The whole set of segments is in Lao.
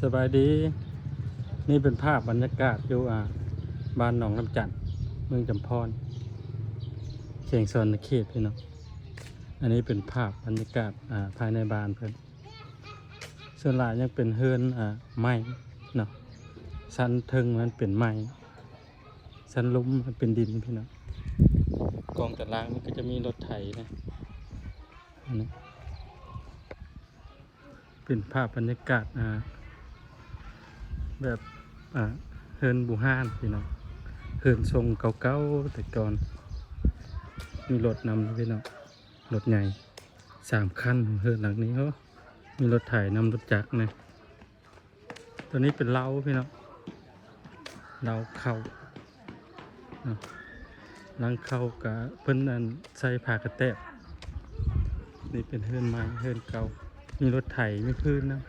ສະບາຍດີ ນີ້ເປັນພາບບັນຍາກາດຢູ່ ອ່າ ບ້ານໜອງນ້ຳຈັນ ເມືອງຈຳພອນ ແຂວງສະຫວັນນະເຂດ ພີ່ນ້ອງ. ອັນນີ້ເປັນພາບບັນຍາກາດ ອ່າ ພາຍໃນບ້ານເພິ່ນ ສ່ວນຫຼາຍຍັງເປັນເຮືອນ ອ່າ ໄມ້ເນາະ ຊັ້ນເທິງມັນເປັນໄມ້ ຊັ້ນລຸ່ມມັນເປັນດິນ ພີ່ນ້ອງ. ກອງຕາລາງມັນກໍຈະມີລົດໄຖນະ ອັນນີ້ ເປັນພາບບັນຍາກາດ ອ່າ ແບບ ອ່າ ເຮືອນບູຮານ ພີ່ນ້ອງ ເຮືອນຊົງເກົ່າໆ ແຕ່ກ່ອນ ມີລົດນຳ ພີ່ນ້ອງ ລົດໃຫຍ່ສາມຄັນ ເຮືອນຫຼັງນີ້. ໂອ້ ມີລົດໄຖນຳ ລົດຈັກນະ. ຕົວນີ້ເປັນເລົາ ພີ່ນ້ອງ ເລົາເຂົ້າເນາະ ຫຼັງເຂົ້າກະເພິ່ນ ອັນ ໃສ່ຜ້າກະແຕບ. ນີ້ເປັນເຮືອນໃໝ່ ເຮືອນເກົ່າ ມີລົດໄຖ ມີພື້ນນຳ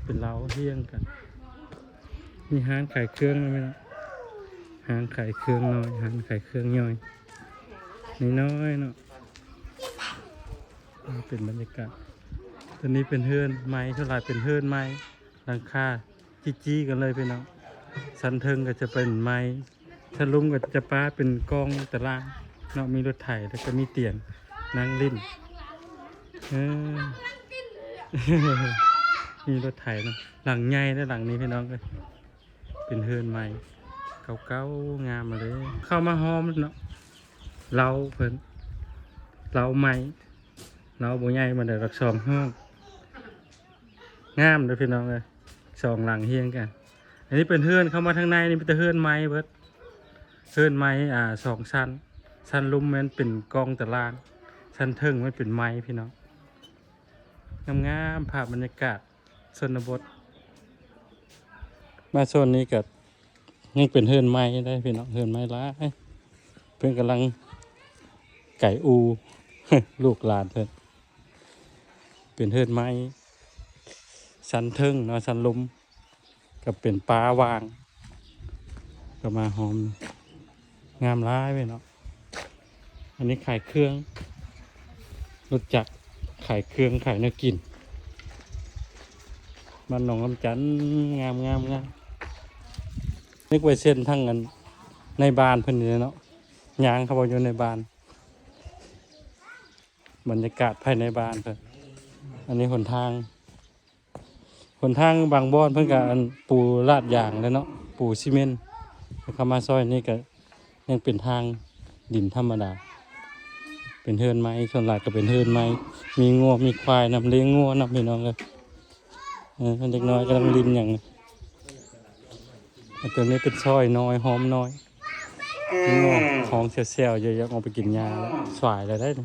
ເປັນເລົາຮຽງກັນ. ມີຮ້ານຂາຍເຄື່ອງນຳ ພີ່ນ້ອງ ຮ້ານຂາຍເຄື່ອງນ້ອຍ ຮ້ານຂາຍເຄື່ອງຍ່ອຍ ນ້ອຍໆເນາະ. ເປັນບັນຍາກາດ ຕົວນີ້ເປັນເຮືອນໄມ້ ສ່ວນຫຼາຍເປັນເຮືອນໄມ້ ຫຼັງຄາຈີ້ໆກັນເລີຍ ພີ່ນ້ອງ. ຊັ້ນເທິງກໍຈະເປັນໄມ້ ຊັ້ນລຸ່ມກໍຈະປະເປັນກອງຕາລາງເນາະ ມີລົດໄຖ ແລ້ວກໍມີຕຽງນັ່ງຫຼິ້ນ ເອີ ມີລົດໄຖເນາະ. ຫຼັງໃຫຍ່ເດ້ ຫຼັງນີ້ ພີ່ນ້ອງເອີຍ ເປັນເຮືອນໄມ້ເກົ່າໆ ງາມມາເລີຍ. ເຂົ້າມາຮອມເນາະ ເລົາເພິ່ນ ເລົາໄມ້ ເລົາບໍ່ໃຫຍ່ປານໃດດອກ ສອງຫ້ອງ ງາມເດີ້ ພີ່ນ້ອງເອີຍ ສອງຫຼັງຮຽງກັນ. ອັນນີ້ເປັນເຮືອນ ເຂົ້າມາທາງໃນນີ້ມີແຕ່ເຮືອນໄມ້ເບິດ ເຮືອນໄມ້ ອ່າ ສອງຊັ້ນ ຊັ້ນລຸ່ມແມ່ນເປັນກອງຕາລາງ ຊັ້ນເທິງມັນເປັນໄມ້ ພີ່ນ້ອງ. ງາມໆ ພາບບັນຍາກາດ ຊົນນະບົດ. ມາໂຊນນີ້ກໍຍັງເປັນເຮືອນໄມ້ເດ້ພີ່ນ້ອງ ເຮືອນໄມ້ຫຼາຍ ເພິ່ນກຳລັງໄກອູ ລູກຫຼານເພິ່ນ. ເປັນເຮືອນໄມ້ຊັ້ນເທິງເນາະ ຊັ້ນລຸ່ມ ກໍເປັນປ່າຫວ່າງ ກໍມາຫອມ ງາມຫຼາຍເວີຍເນາະ. ອັນນີ້ຂາຍເຄື່ອງ ລົດຈັກ ຂາຍເຄື່ອງ ຂາຍແນວກິນ ບ້ານໜອງນ້ຳຈັນ ງາມໆໆ. ນຶກໄວ້ເສັ້ນທາງ ອັນ ໃນບ້ານເພິ່ນນີ້ແຫຼະເນາະ ຍ່າງເຂົ້າໄປຢູ່ໃນບ້ານ ບັນຍາກາດພາຍໃນບ້ານເພິ່ນ. ອັນນີ້ຫົນທາງ ຫົນທາງບາງບ່ອນເພິ່ນກໍ ອັນ ປູລາດຢາງແລ້ວເນາະ ປູຊີເມັນ. ເຂົ້າມາຊອຍນີ້ກໍຍັງເປັນທາງດິນທຳມະດາ ເປັນເຮືອນໄມ້ ສ່ວນຫຼາຍກໍເປັນເຮືອນໄມ້. ມີງົວມີຄວາຍນຳ ລ້ຽງງົວນຳ ພີ່ນ້ອງເອີຍ. ເອີ ເດັກນ້ອຍກຳລັງຫຼິ້ນຫຍັງ. ອັນຕົວນີ້ເປັນຊອຍນ້ອຍ ຮອມນ້ອຍ ງົວຮ້ອງແຊວໆ ຢາກອອກໄປກິນຫຍ້າແລ້ວ ສາຍແລ້ວໄດ໋.